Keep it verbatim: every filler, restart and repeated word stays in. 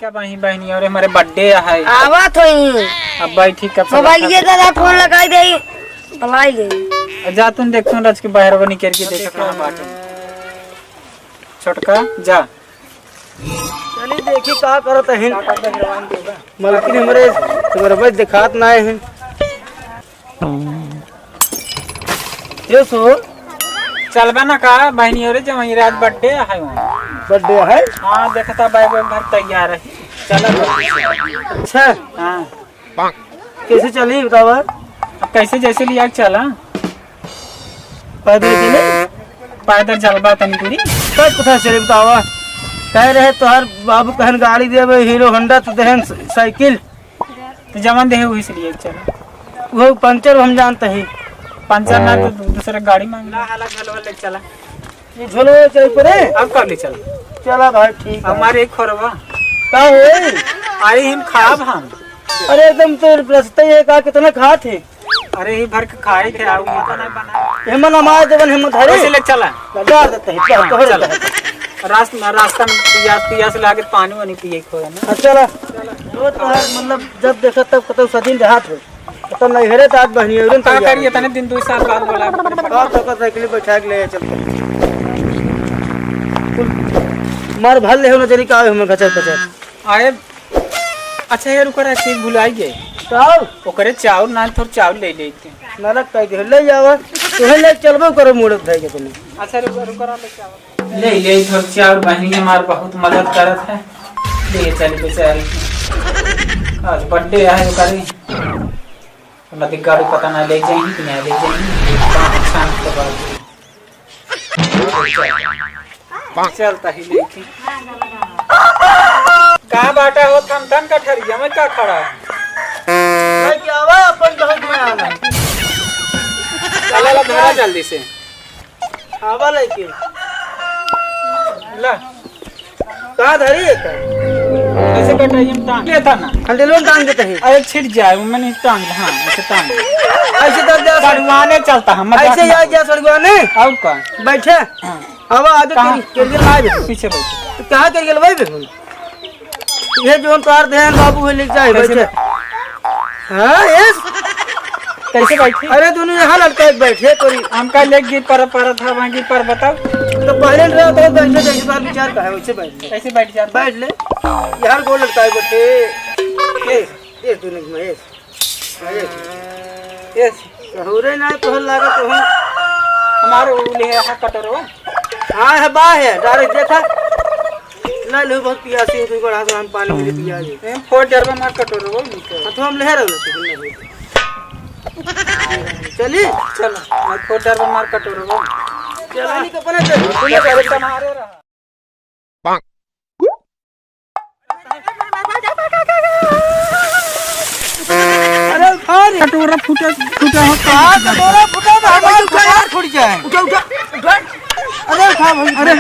अब वहीं बहनी और हमारे birthday है। आवत होई। अब बैठी कब से मोबाइल बैठा ये दादा फोन लगाई दे, बुलाई ले। जा तुम देख, तुम रच के बाहर वो निकल के देख कहाँ बाटे। छोटका, जा। चली देखी का करत है। मलकिन हमरे, हमरे बस दिखात ना है। ये सो चलबा ना का बहनी, अरे जवाई रात birthday है वहाँ। Birthday है? हाँ, देखता बैग वैग भर तैयार है। चला। अच्छा। हाँ। कैसे चली बतावा? अब कैसे जैसे लिया के चला। पैदल चले? पैदल चलबा तनी दूरी। कब कथा चले बतावा? कह रहे तोहर बाबू कहन गाड़ी देबे Hero Honda, तो देहन साइकिल। तो जवन देहे वही से लिए चल। वो पंचर हम जानते हैं। पंचर ना तो दू-, दूसरे गाड़ी मांग ला। हाला झलवा ले चला। ये झोलवा चल पड़े। अब कब ले चल? चला भाई, ठीक है। हमारे एक खोरवा। का हो? आई हम खाब हम। अरे एकदम तो रस्ते ये का कितना खात है। अरे ही भर के खाई थे, आऊ पता नहीं बना। हेमन हमारे जवन हेमन धरे। कैसे ले चला? लगा देते हैं, हाँ, तोहरे चला। रास्ता, रास्ता में पियास, पियास लागे, पानी वानी पिए के होए ना। हाँ, चला। जो तो है, मतलब, जब देखा तब कतौ सदिन देहात हो। कतौ नहीं हेरे, तो आज बहनी और का तैयार करिए, हो। तने दिन दो साल बाद बोला। का तो का साइकिल बैठा के ले चलते। मार भल ले हो ना, जरी का हो में गचर पचर। आए, अच्छा, ये रुको, एक चीज भुलाई गए। चाउर? ओकरे चाउर ना, थोड़ा चाउर ले लेते। नरक कह दे, ले जावा। तोहे ले चलबो करो, मूड़त भाई के तने। अच्छा, रुको, रुको, ले जावा। ले, ले, थोड़ा चाउर बहनी हमार बहुत मदद करत है। ले चल बेचारी। आज birthday है ओकरे। नदी गाड़ी पता ना ले जाएंगे कि नहीं ले जाएंगे। कहाँ अच्छा तो बात है। चलता ही लेके। का बाटा हो थन थन कठरिया में का खड़ा है? लेके आवा अपन बहुत में आना। चला ला धरा जल्दी से। आवा लेके। ला। का धरी है का? ऐसे कटाई हम टांग लेता ना। हंडेलो टांग देते हैं। अरे छिट जाए, वो मैंने टांग, हाँ, ऐसे टांग। ऐसे तो जा सड़ुआने चलता हम, मजाक ऐसे मत या कर। जा सड़ुआने। और का? बैठे। हाँ। अब आगे कहाँ? कर, कर के लाए। पीछे बैठे। तो कहाँ कर के लाए बे? ये जो हम तोहार देहन बाबू है, ले जाए, कैसे बैठे। बै-, हाँ, यस। कैसे बैठी? अरे, दोनों यहाँ लटका के बैठे, तोरी। हमका ले गिर पर, पर था, वहाँ गिर पर बताओ। तो पहले रहा तो बैठे, जैसे बार विचार का है, वैसे बैठ ले। कैसे बैठ जाता? बैठ ले। यहाँ गोड़ लटकाए बैठे। ये, ये दोनों में, ये। ये। सहुरे ना तोहर लागत हो। हमारे उ ले है कटोरवा। हाँ है, बा है, direct देखा। ना ले बहुत पियासी हो, तू बड़ा हम पानी में पिया जी। ए, फोड़ डरवा मार कटोरवा, नीचे। हाँ, तो हम ले रहे हो, तो हम ले रहे हो। चली? चल, मैं फोड़ डरवा मार कटोरवा। चल, पानी को पना चल। तू ले, अरे, तुम्हारे रहा। अरे उठा रे। कटोरा फूटा, फूटा हो। हाँ, कटोरा फूटा तो हमारा कटोरा फूट जाए। उठा, उठा, उठा। अरे उठा भाई, अरे।